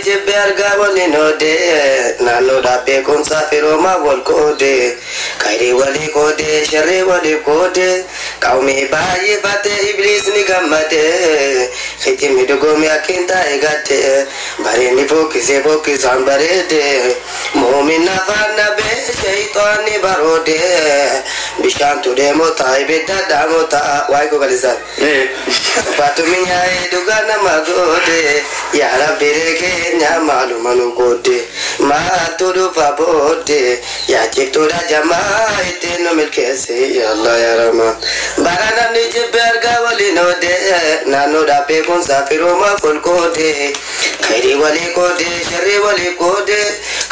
jibbe argaa waliin oodee naannoodhaaf beekumsaa firoomaa wal qoodee khayrii walii qoodee sharrii walii qoodee qawmii baay'ifatee ibliisni gammadee kijibni dhugoomee akkiin taa'e gaddee bareenni fokkisee fokkisaan bareedee muumin afaan nabee shayxaanni baroodee bishaantu deemotaa ibidda dhaamotaa waa'ee kogalisaa. Baatu mi'aayee dhugaa nama goode yaa rabbi keenya maaluma nu goode maaltu dhufa boode yaa ciftuudha jamaa ittiin nu milkeesse yaa Allah yaa Rahmaan. Bara namni jibbe argaa waliin oode naannoodhaaf beekumsaa firoomaa wal qoode khayrii walii qoode sharrii walii qoode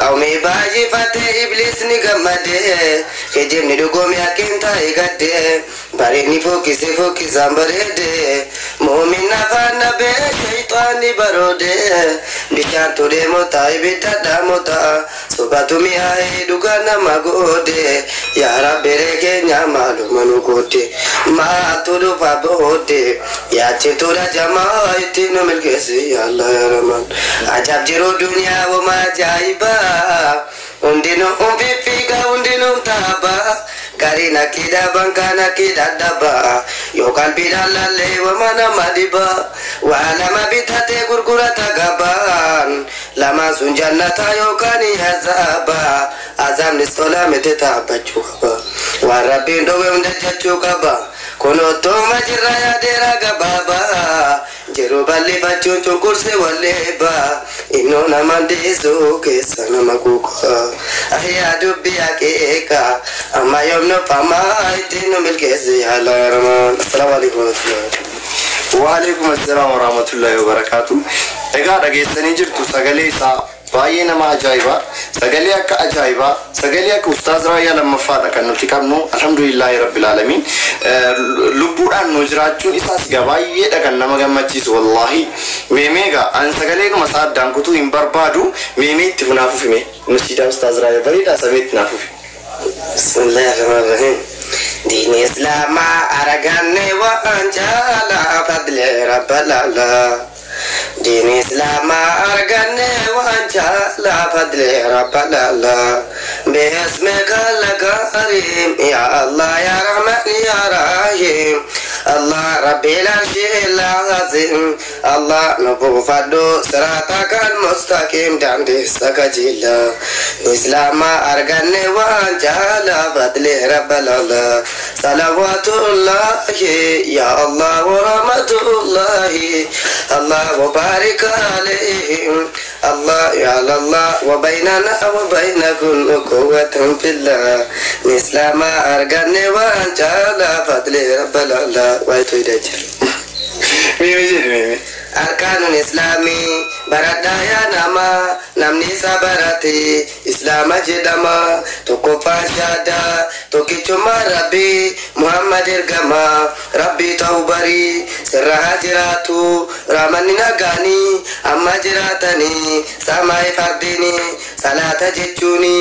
qawmii baay'ifatee ibliisni gammade kijibni dhugoomee akkiin taa'e gadde bareenni fokkisee fokkisaan bareede muumin afaan nabee shayxaanni baroode bishaantu deemotaa ibidda dhaamotaa sobatu mi'aayee dhugaa nama goode yaa rabbi keenya maaluma nu goode maaltu dhufa boode yaa ciftuudha jamaa ittiin nu milkeesse yaa Allah yaa Rahmaan. Ajaab jiru duniyaa wama ajaa'ibaa hundinuu fiffiiga hundinuu taabaa gariin akki dhaban kaan akki dadhabaa yoo qalbiidhaan laallee wama nama dhibaa waa lama bitatee gurgurata gabaan lamaan sun jannataa yookaan azaabaa azaabnis tolaa miti taabbachuu qaba waan rabbiin dhowwe hunda jechuu qaba kun ottooma jirra yaadeera gabaabaa jiru bal'ifachuun cunqursee walleebaa innoo nama dhiisuu keessa nama kuukaa ahyaa dubbii akeeka amma yoomnu famaa ittiin nu milkeesse yaa Allah yaa Rahmaan. Assalaamu alaikum warahmatullahi. Waalaikum assalam warahmatullahi wabarakatuh. Egaa dhageessanii jirtu sagalee isaa baay'ee nama ajaa'ibaa sagalee akka ajaa'ibaa sagalee akka Ustaaz Raayyaa lammaffaadha kan nuti qabnu alhamdulillahi rabbil aalamiin. Lubbuudhaan nu jiraachuun isaas egaa baay'eedha kan nama gammachiisu wallaahi. Meemee egaa an sagaleedhuma isaa addaan kutuu hin barbaadu meemee itti funaafuuf hime nasiidaa Ustaaz Raayyaa bareedaa samee itti naafuuf. Bismillahirrahmanirrahim. Diin Islaamaa arganne waan jaalaa fadli rabbalala. Diin Islaamaa arganne waan jaalaa fadli rabbalala. باسمك الكريم يا الله يا رحمن يا رحيم الله ربي العرش العظيم الله نبو صراطك المستقيم دعندي سكجيلا إسلام أرغني وانجال فضل رب الله صلوات الله يا الله ورحمة الله الله وبارك عليهم الله يا الله وبيننا وبينكم قوة في الله إسلام أرغني وانجال فضل رب الله ويتو يدجر Meemee jedhi meemee. Arkaanun islaamii baradhaa yaa nama namni isa barate islaama jedhama tokkoffaan shaadaa tokkichummaa rabbii muhammad ergama rabbii ta'uu barii sirra haa jiraatu raamanni nagaanii amma jiraatanii samaa'ee fardiini salaata jechuuni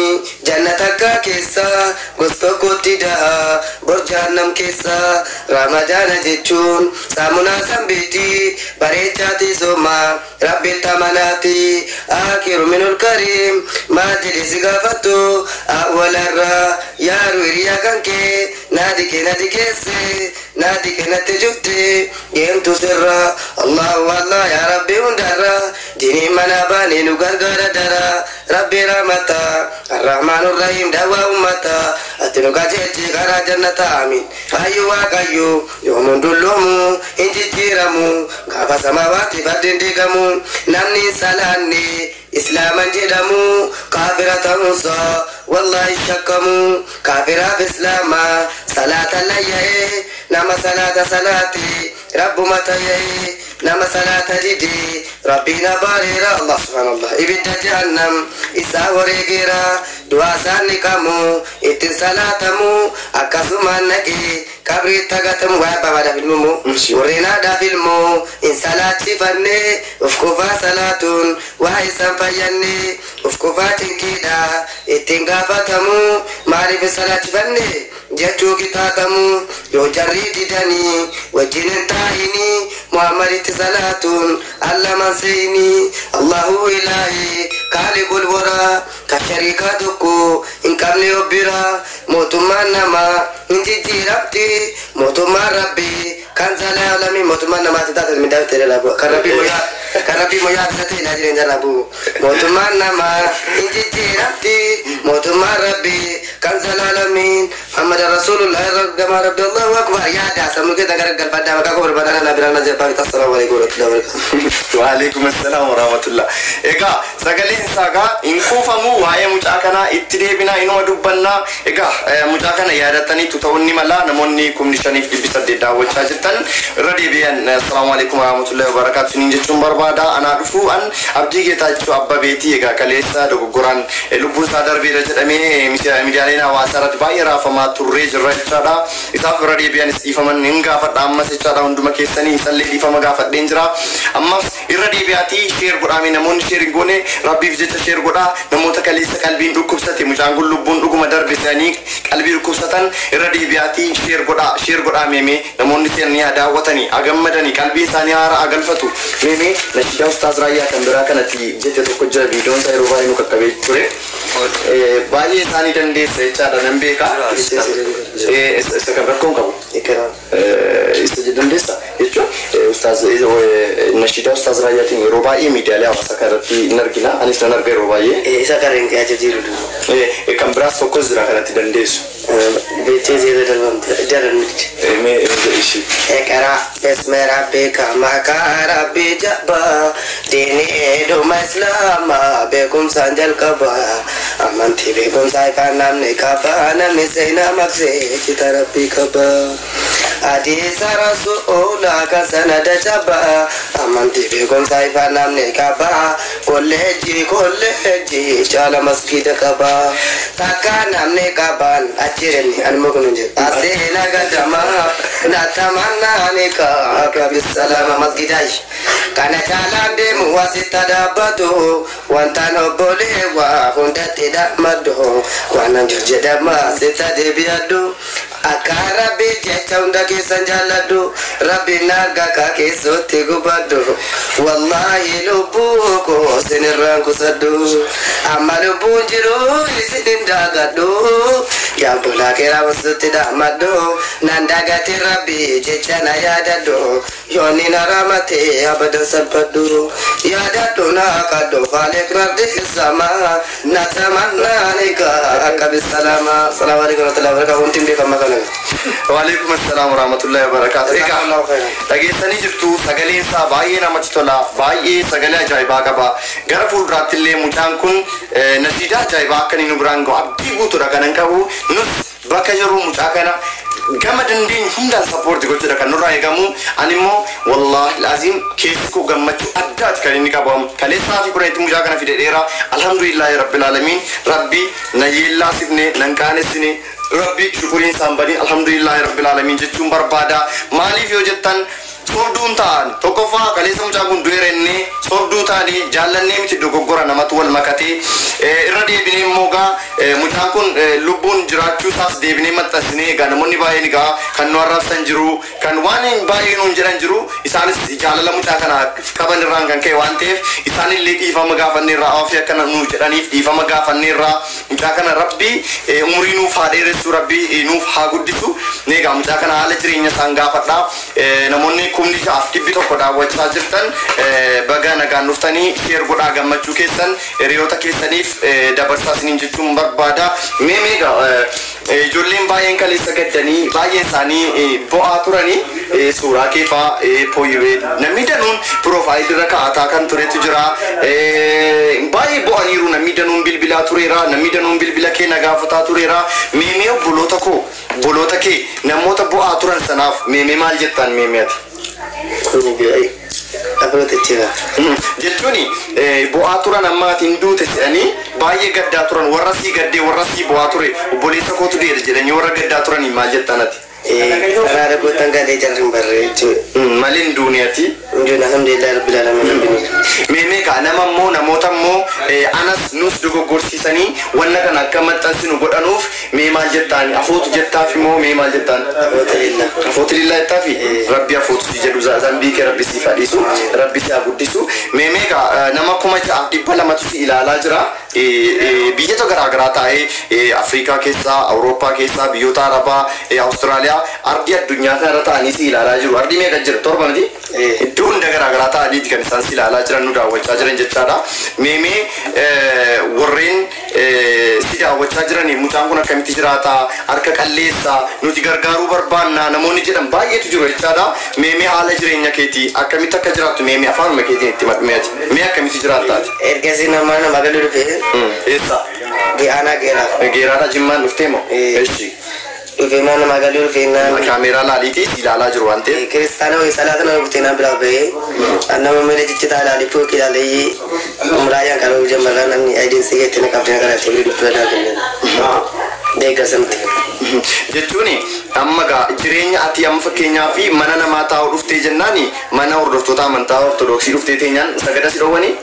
jannata akka keessa gos tokkotti daha bor jahannam keessa ramadaana jechuun saamunaa sanbiitii bareechaati sooma rabbitti amanaati akiru minul kariim maajili si gaafattu awwalarra yaaru hiriyaa kan kee naadi kee nadi keesse naadi kee natti jufte deemtu sirra allahu allah yaa rabbi hundarra diinii mana baanee nu gargaara dara rabbi rahmata arrahmaanu rahim dawaa ummata ati nu qajeelchi karaa jannata amiin ayyu waaqayyo yoomuun dulloomu hin jijjiiramu gaafa samaawaatti fardiin diigamu namni hin salaanne islaaman jedhamu kaafira ta'uunsaa wallaahi shakkamu kaafiraaf islaama salaata layya'ee nama salaata salaate rabbuma tayya'ee nama salaata dide rabbiin abaareera allah subhaanallah ibidda jahannam isaa wareegeera du'aa isaan ni qamu ittiin salaatamu akkasumaan naqee qabriitti agatamu waa abbaadhaaf ilmumu warreen haadhaaf ilmoo hin salaachifanne of qofaa salaatuun waa isaan fayyanne of qofaa cinqiidha ittiin gaafatamu maaliif hin salaachifanne jechuu kitaatamu yoo jarrii didanii wajjin hin taa'inii muhammaditti salaatuun allaman seeyinii allahu ilaahi. Kan shariikaa tokko hin qabne obbira. Mootummaan namaa hin jijjiiramti, mootummaan rabbii kan zalaalami. Mootummaan namaatti taate miidhaa ta'e laabu, kan rabbii moyaa, kan rabbii moyaa ta'e ilaa jireenya laabu. Mootummaan namaa hin jijjiiramti, mootummaan rabbii kan zalaalamiin. Muhammad Rasulullah gama rabbi. Allahu akbar. Yaada sammuu keessa garagalfadhaa, maqaa koo barbaadan na biraan na jabaa. Assalaamu alaikum warahmatullahi wabarakatuh. Waalaikum assalam warahmatullah. Egaa sagaleen isaa egaa hin kuufamu. Waa'ee mucaa kanaa itti deebinaa, inuma dubbannaa. Egaa mucaa kana yaadattaniitu ta'uu ni mala. Namoonni 5800 daawwachaa jirtan, irra deebi'an assalaamu alaikum warahmatullahi wabarakatuh isiniin jechuun barbaada. Anaa dhufu, an Abdii Geetaachoo Abbabeetii. Egaa kaleessa dogoggoraan lubbuun isaa darbeera jedhamee miidiyaaleen hawaasaa irratti baay'ee raafamaa turree jirra jechaadha. Isaaf irra deebi'anis dhiifaman hin gaafadha ammas jechaadha. Hunduma keessanii isallee dhiifama gaafadheen jira. Ammas irra deebi'aatii share godhaame. Namoonni share hin goone, rabbiif jecha share godhaa. Namoota kaleessa qalbiin dhukkubsate, mucaan kun lubbuun dhuguma darbe se'anii qalbii dhukkubsatan, irra deebi'aatii share godhaa, share godhaa. Meemee namoonni seenanii haa daawwatanii, haa gammadanii, qalbii isaanii haara haa galfatu. Meemee nashiidaa Ustaaz Raayyaa kan biraa kanatti jette tokko jira. Viidiyoon isaa yeroo baay'ee nu qaqqabee ture. Baay'ee isaanii dandeessa jechaadha, nan beeka. Isa kan rakkoon qabu. Isa dandeessa jechuun ustaaz nashiidaa Ustaaz Raayyaatiin yeroo baay'ee miidiyaalee hawaasaa kan irratti hin argina. Anis nan arga yeroo baay'ee. Isa qarreen kee ajajiiru. Kan biraas tokkos jira kanatti dandeessu. Beektee seera darbamte jaran miti. Mee ishii. اقرأ باسم ربك maqaa rabbii jabaa, diinii dhuma islaamaa, beekumsaan jalqaba, amantii beekumsaa ifaan namni qaba, namni seenaa maqsee cita rabbii qaba. Hadiisa rasuulaa kan sanada jabaa, amantii beekumsaa ifaan namni qaba, kolleejjii kolleejjii caala masgiida qaba. Takka namni qaban achireni anuma kun hin jiru. Aseena gadamaa natamannaanika bisalama masgidaay. Kana caalaan deemu wasitti dhaabbatu, wantaan obboleewwa hundatti dhaammadhu, waan jiru jedhama sitta deebi'adhu. Akka rabbi jecha hunda keessan jaalladhu, rabbi nagaa ka keessatti gubadhu. Wallaahi lubbuu koo sinirraan kusadhu, amma lubbuun jiru isin hin daagadhu. Yaa bulaa keeraa wasutti dhaammadhu, nan dagate rabbi jecha na yaadadhu. Yoonni na ramate abadan salphadhu, yaadadhu na qadhu khaaliq rabbi sama natamannaanika akka bisalama. Salaamu alaikum warahmatullahi wabarakatuh. Wanti hin beekamaa kana. Waalaikum assalam warahmatullahi wabarakatuh. Egaa dhageessanii jirtu, sagaleen isaa baay'ee namatti tola, baay'ee sagalee ajaa'ibaa qaba. Gara fuulduraatti illee mucaan kun nashiidaa ajaa'ibaa akka inni nu biraan gahu abdii guutuudha kanan qabu. Nus bakka jirru mucaa kana gama dandeenyu hundaan support gochuudha kan nurraa eegamu. Ani immoo wallaahi laazim keessi koo gammachuu addaati kan inni qabamu. Kaleessaa fi kudhanitti mucaa kana fide dheeraa. Alhamdulillahi rabbil aalamiin. Rabbi na yeellaasifne, nan qaanessine. Rabbi shukuriin isaan banii, alhamdulillahi rabbil aalamiin jechuun barbaada. Maaliif yoo jettan, sobduun ta'an tokkoffaa kaleessa mucaan kun du'eera innee sobduu ta'anii jaallannee miti, dogoggora namatu wal makatee. Irra deebinee immoo gaa mucaan kun lubbuun jiraachuu isaas deebinee maxxansinee. Egaa namoonni baay'een egaa kan nu arrabsan jiru, kan waan baay'ee nuun jedhan jiru. Isaanis jaalala mucaa kana qaban irraan kan ka'e waan ta'eef, isaanillee dhiifama gaafanneerraa, ofii akkana nuuf jedhaniif dhiifama gaafanneerraa. Mucaa kana rabbi umurii nuuf haa dheeressu, rabbi nuuf haa guddisu. Egaa mucaa kana haala jireenya isaan gaafadhaa. Namoonni 6100 daawwachaa jirtan, baga nagaan dhuftanii. Share godhaa, gammachuu keessan hiriyoota keessaniif dabarsaa isiniin jechuun barbaada. Mee meeqa ijoolleen baay'een kaleessa gaddanii, baay'een isaanii bo'aa turanii, suuraa keefaa pooyyee namni danuun profile irra kaa'ataa kan turetu jira. Baay'ee bo'aniiru, namni danuun bilbilaa tureera, namni danuun bilbila kee na gaafataa tureera. Meemee obboloota koo, obboloota kee namoota bo'aa turan sanaaf meemee maal jettaan meemee ati? Abroota. Jechuun bo'aa turan, ammaatiin duute se'anii baay'ee gaddaa turan, warra sii gaddee, warra sii bo'aa ture, obboleessa kootu deera jedhanii warra gaddaa turanii maal jettaan ati? Karaa rakkootan galee jarri hin barree jechuudha. Maaliin duuni ati? Injoon alhamdulillah rabbil alamin rabbiin. Meemee kaa nama immoo namoota immoo anas nus dogoggorsiisanii wanna kana akka maxxansinu godhanuuf mee maal jettaan? Afootu jettaaf immoo mee maal jettaan? Afoota lillaa. Afootu lillaa jettaafi, rabbi afootu si jedhu, zambii kee rabbi siif haa dhiisu, rabbi si haa guddisu. Meemee kaa nama 6200tu si ilaalaa jira. Biyyoota garaagaraa taa'ee Afrikaa keessaa, Awurooppaa keessaa, biyyoota Arabaa, Awustiraaliyaa, ardii addunyaa kanarra taa'anii si ilaalaa jiru. Ardii meeqa jira? 7 miti? Iddoo hunda garaagaraa ta'aniiti kan isaan si ilaalaa jiran, nu daawwachaa jiran jechaadha. Meemee warreen si daawwachaa jiranii mucaan kun akkamitti jiraata, harka qalleessa, nuti gargaaruu barbaanna namoonni jedhan baay'eetu jiru jechaadha. Meemee haala jireenya keetii akkamitti akka jiraattu meemee afaanuma keetiin itti madmeeti. Mee akkamitti jiraattaati? Ergasii nama nama galu dhufee. Eessa? Aanaa Geeraa. Geeraadha Jimmaan dhuftee moo? Eshi. Dhufee mana nama galuu dhufee naan. Kaameeraa laaliitii si ilaalaa jiru waan ta'eef. Kiristaana wayii salaata nama dhuftee naan biraa bahee. Nama malee jijjitaa ilaalee fooqii ilaalee muraayyaan kan hojii jammarraa namni ayidiinsi keetti na qabdee kana ta'e dubbira naa kennan. Deeggarsa nuti. Jechuun amma gaa jireenya ati amma fakkeenyaa fi mana namaa taa'uu dhuftee jennaani mana hordoftoota amantaa ortodoksii dhuftee teenyaan sagada si dhoowwanii?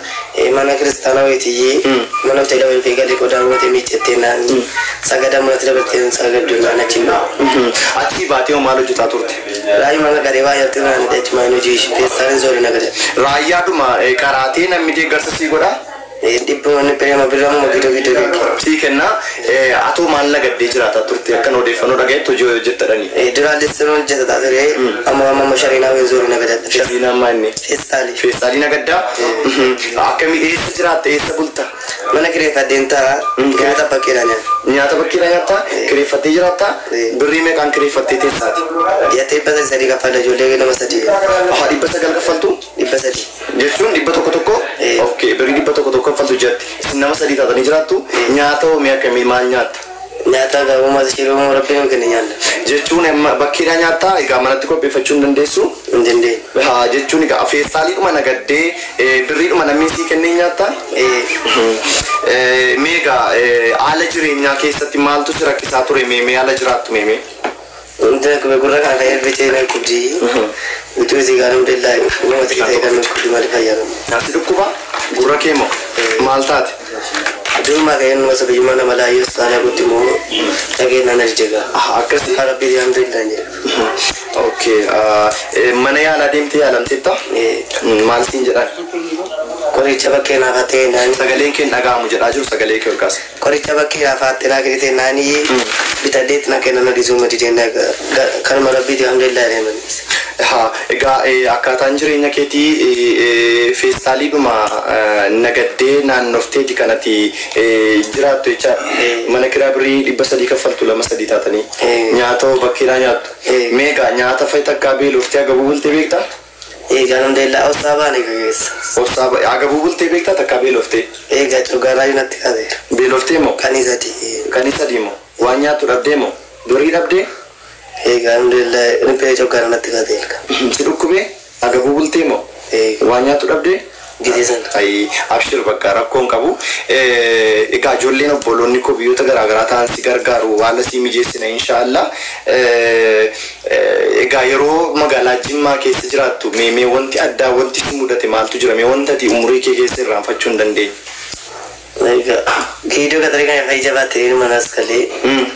Mana kiristaanaa wayiitiyyee mana hoteela wayii galee qodaan gootee miiccattee naan sagada manatti dabartee sagaddu naan achi ba'a. Achii baatee hoo maal hojjetaa turte? Raayyu mana garee waa yartuu naan achi maan hojii feestaaliin zoori nagada. Raayyaadhuma qaraatee namni deeggarsa sii godhaa? Dhibboonni birama birama gidduu gidduu beeku. Sii kennaa atoo maal nagaddee jiraataa turte akkan odeeffannoo dhagayetti hojii hojjettadhani. Duraan listiroo hojjetataa ture amma amma shariinaa wayii zoori nagadadha. Shariinaa maa inni? Feestaalii. Feestaalii nagaddaa? Akkamii eessa jiraatta eessa bulta? Mana kireeffadheen ta'a nyaata bakkeedhaan nyaata. Nyaata bakkeedhaan nyaattaa? Kireeffattee jiraattaa? Birrii meeqaan kireeffattee teessaati? Dhiyaatee 900 kaffala ijoollee nama 3. 900 kaffaltu? 300. Jechuun 100 1? Okay, birrii 100 1 kaffaltu jetti. Isin nama 3 taatanii jiraattu. Nyaata hoo mi'a akkamii maal nyaatta? Nyaata gaa'uma shiroo rabbiin kenna nyaanna. Jechuun bakkeedhaa nyaattaa egaa manatti qopheeffachuu hin dandeessu? Hin dandeenye. Haa jechuun egaa feestaaliidhuma nagaddee birriidhuma namni sii kennee nyaattaa? Mee egaa haala jireenyaa keessatti maaltu si rakkisaa ture meemee haala jiraattu meemee? Wanti akkuma gurra kana kan erbe na kubdi. Utuu isii gaariin billaa nama ta'e kan kubdi maal fayyadamu. Asi dhukkuba gurra kee moo maal taate? Aduuma ka'een gosa biyyummaa nama laayyoo hospitaala guutti immoo dhageen naan arjaga. Akkasii? Karaa biyya alhamdulillah jedha. Okay, mana yaalaa deemtee yaalamteetta? Maal siin jedhan? Qoricha bakkee naaf hattee naan. Sagaleen kee hin dhaga'amu jedhaa jiru sagalee kee ol kaasa. Qoricha bakkee naaf hattee naa kennite naanii bitadheetti na kennan dhiisuu madideen kanuma rabbiiti alhamdulillah jedhaman. Haa egaa akkaataan jireenya keetii feestaaliidhuma nagaddee naannofteeti kanatti jiraattu jechaadha. Mana kiraa birrii 300 kaffaltu 2-3 taatanii. Nyaata hoo bakkeedhaa nyaattu. Mee egaa nyaata fa'i takkaa beeloftee agabuu bultee beektaa? Egaa alhamdulillah obsaa baane gaggeessa. Obsaa agabuu bultee beektaa takkaa beeloftee? Egaa cugaarraa natti kaaseera. Beeloftee moo? Kanii sadii. Kanii sadii moo? Waan nyaattu dhabdee moo? Birrii dhabdee? Egaa alhamdulillah riphee cugaarraa natti kaaseera. Si dhukkubee? Agabuu bultee moo? Waan nyaattu dhabdee? Gidee sana. Ayi abshir bakka rakkoon qabu. Egaa ijoolleen obboloonni koo biyyoota garaagaraa ta'an si gargaaru haala si mijeessina inshaallah. Egaa yeroo magaalaa Jimmaa keessa jiraattu meemee wanti addaa wanti si mudate maaltu jira mee wanta ati umurii kee keessa irraanfachuu hin dandeenye? Egaa giidoo gataree kan fayyada jabaatee manas galee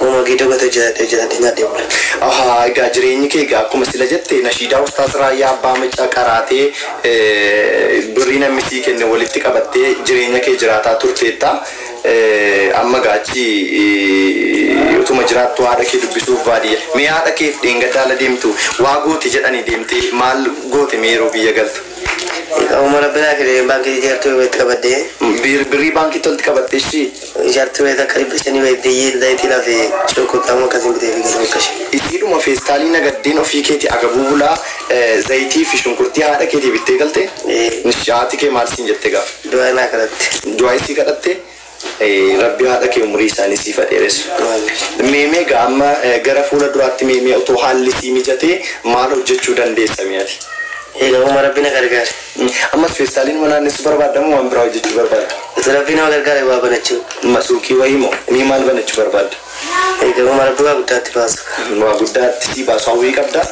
uuma giidoo gatee hojjetadhee nyaadhee bula. Ahaa egaa jireenyi kee egaa akkuma sila jette nashiidaa Ustaaz Raayyaa Abbaa Macaa qaraatee birrii namni sii kenne walitti qabattee jireenya kee jiraataa turteetta. Amma egaa achi utuma jiraattu haadha kee dubbisuuf baadiyya. Mee haadha keef dheengaddaa ala deemtu waa goote jedhanii deemtee maal goote mee yeroo biyya galtu? Egaa uuma rabbinaa kenne baankii ijaartuu walitti qabaddee. Birrii baankiitti walitti qabattee ishii? Ijaartuu wayii akka 500 wayii zayitii lafee shonkottaamuu akkasiin bitee fi galuu akkasii. Isiidhuma feestaalii nagaddeen ofii keetii agabuu bulaa zayitii fi shunkurtii haadha keetii bittee galte? Haati kee maal siin jette gaafa? Du'aa naa kadhatte. Du'aa isii kadhatte? Rabbi haadha kee umurii isaanii siif haa dheeressu. Meemee egaa amma gara fuula duraatti meemee otoo haalli sii mijatee maal hojjechuu dandeessa mi'aati? Egaa uuma rabbi na gargaare. Ammas feestaaliin mana naannessu barbaadda moo waan biraa hojjechuu barbaadda? Osoo rabbi nama gargaare waa banachuu. Suuqii wayii moo? Mee maal banachuu barbaadda? Egaa uuma rabbi waa guddaatti baasu. Waa guddaatti si baasu hawwii qabdaa?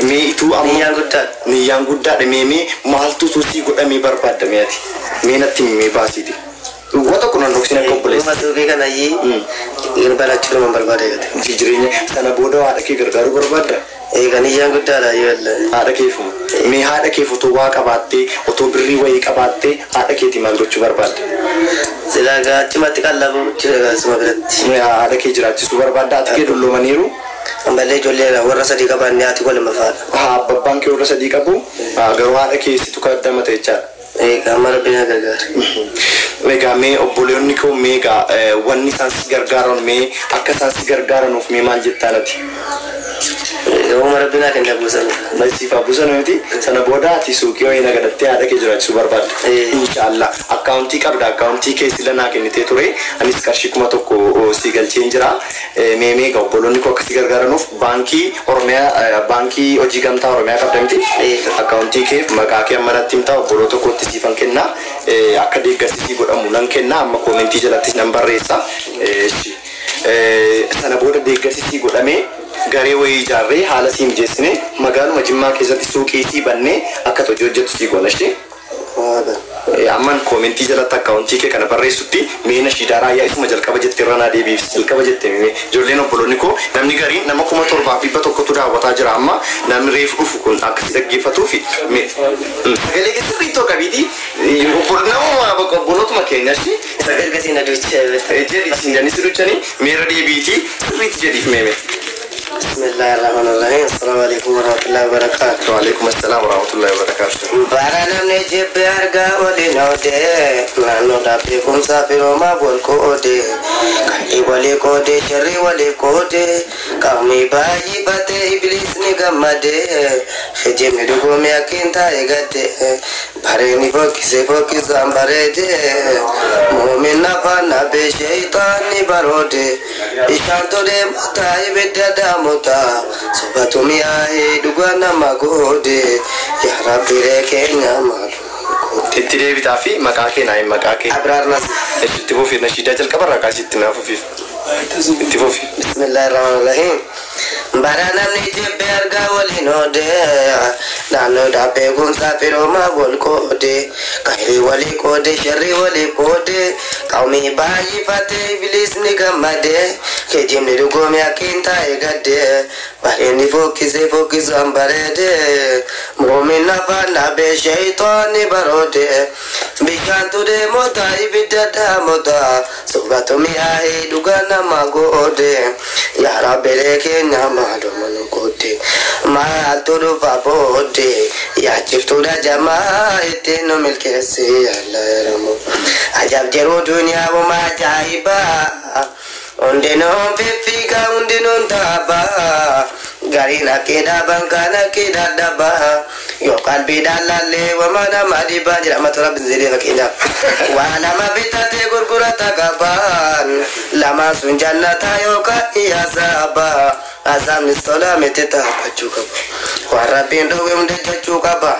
Mee ituu amma. Niyyaan guddaadha. Niyyaan guddaadha mee maaltu utuu sii godhamee barbaadda mi'aati? Mee natti mee baasiiti. Waa tokko nan dhoksin akka obboleessa. Uuma suuqii kanayyii banachuu nama barbaada eegate. Jireenya sana booda haadha kee gargaaruu barbaadda? Egaa niyyaan guddaadha yoo yalla. Haadha keefuma. Mee haadha keef otoo waa qabaattee otoo birrii wayii qabaattee haadha keetii maal gochuu barbaadda? Silaa achumatti qallabu jira gaasuma biratti. Haadha kee jiraachisuu barbaadda. Haati kee dulloomaniiru. Ammallee ijoollee warra sadii qaban haati koo lamaffaadha. Abbaan kee warra sadii qabu garuu haadha kee situ kaddamata jechaadha. Egaa amma rabbi na gargaara. Egaa mee obboleonni koo mee egaa wanni isaan si gargaaran mee akka isaan si gargaaranuuf mee maal jettaa nati? Uuma rabbi naa kenna buusan. Siif buusan miti sana booda ati suuqii wayii nagadattee haadha kee jiraachisuu barbaadda. Inshaallah akkaawuntii qabda akkaawuntii kee sila naa kennitee ture anis qarshii 1000 si galcheen jira. Mee mee egaa obboloonni koo akka si gargaaranuuf baankii Oromiyaa baankii hojii gamtaa Oromiyaa qabda miti. Akkaawuntii kee maqaa kee amma natti himtaa obboloota kootti siifan kenna. Akka deeggarsi sii godhamu nan kenna amma koomentii jalattis nan barreessa. Sana booda deeggarsi sii godhamee garee wayii ijaarree haala sii mijeessine magaaluma Jimmaa keessatti suuqii sii bannee akka hojii hojjettu sii goona ishee. Amman koomentii jalatti akkaawuntii kee kana barreessutti mee nashiidaa raayyaa isuma jalqaba jette irra naa deebiif jalqaba jette mee ijoolleen obboloonni koo namni gariin nama 7100tu daawwataa jira amma namni reefu dhufu kun akkasi dhaggeeffatuu fi sagalee kee sirrii ta'uu qabiiti namuma obbolootuma keenya ishee Sagalee gasii na duuchee. Jedhi siin jedhanii si duuchanii meera deebiitii sirriitti jedhiif meeme. بسم الله الرحمن الرحيم السلام عليكم ورحمة الله وبركاته وعليكم السلام ورحمة الله وبركاته Bara namni jibbe argaa waliin oodee naannoo dhaabbii kumsaa firoomaa wal qoodee qalbii walii qoodee sharrii walii qoodee qaamni baay'ifatee ibliisni gammadee hijibni dhugoomee akkiin taa'e gaddee bareeni fokkisee fokkisaan bareedee muumin afaan nabee sheeyxaanni baroodee bishaan tolee mataa ibidda daamotaa sobatu mi'aayee dhugaa nama goodee yaa rabbi ree keenya maal Itti deebitaa fi maqaa kee naa hin maqaa kee. Abraar Nasir. Itti fufi nashiidaa jalqabarraa kaasii itti naa fufiif. Itti fufi. Bismillahirrahmanirrahim. Bara namni jibbe argaa waliin oodee naannoo dhaabbee kumsaa firoomaa wal qoodee qayrii walii qoodee sharrii walii qoodee qaamni baay'ifatee ibliisni gammadee kijibni dhugoomee akkiin taa'e gaddee bareenni fokkisee fokkisaan bareedee muumin afaan dhaabee sheeyxaanni baroodee bishaantu deemota ibidda daamotaa sobatu mi'aayee dhugaa nama goodee yaa rabbilee keenya maaluma nu goote maaltu dhufa booddee yaachiftuudha jamaa ittiin nu milkeessi yalla yaramu ajab jiruu duniyaa uma ajaa'ibaa hundinuun fiffiigaa hundinuun taabaa gariin akkee dhaaban kaan akkee dadhabaa yoo qalbiidhaan laallee wama nama dhibaa jedhama tola binzeelee fakkeenyaaf waa lama bitatee gurgurata qabaan lamaan sun jannataa yookaan iyyasaabaa azaabni sola miti taaphachuu qaba waan rabbiin dhowwe hunda jechuu qaba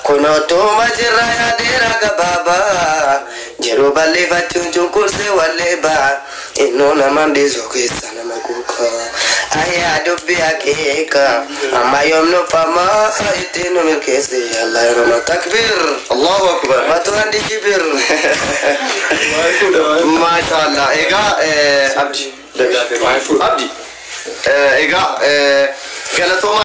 kunootuma jirra yaadeera gabaabaa jiruu bal'ifachuun cunqursee walleebaa innuu nama dhiisuu keessa nama kuukaa ayyaa dubbii akeeka amma yoomnu famaa ittiin nu milkeesse yalla yeroo takbiir Allahu akbar. Matuan di shibir. Maashaallah. Egaa Abdi. Abdi. Egaa galatooma.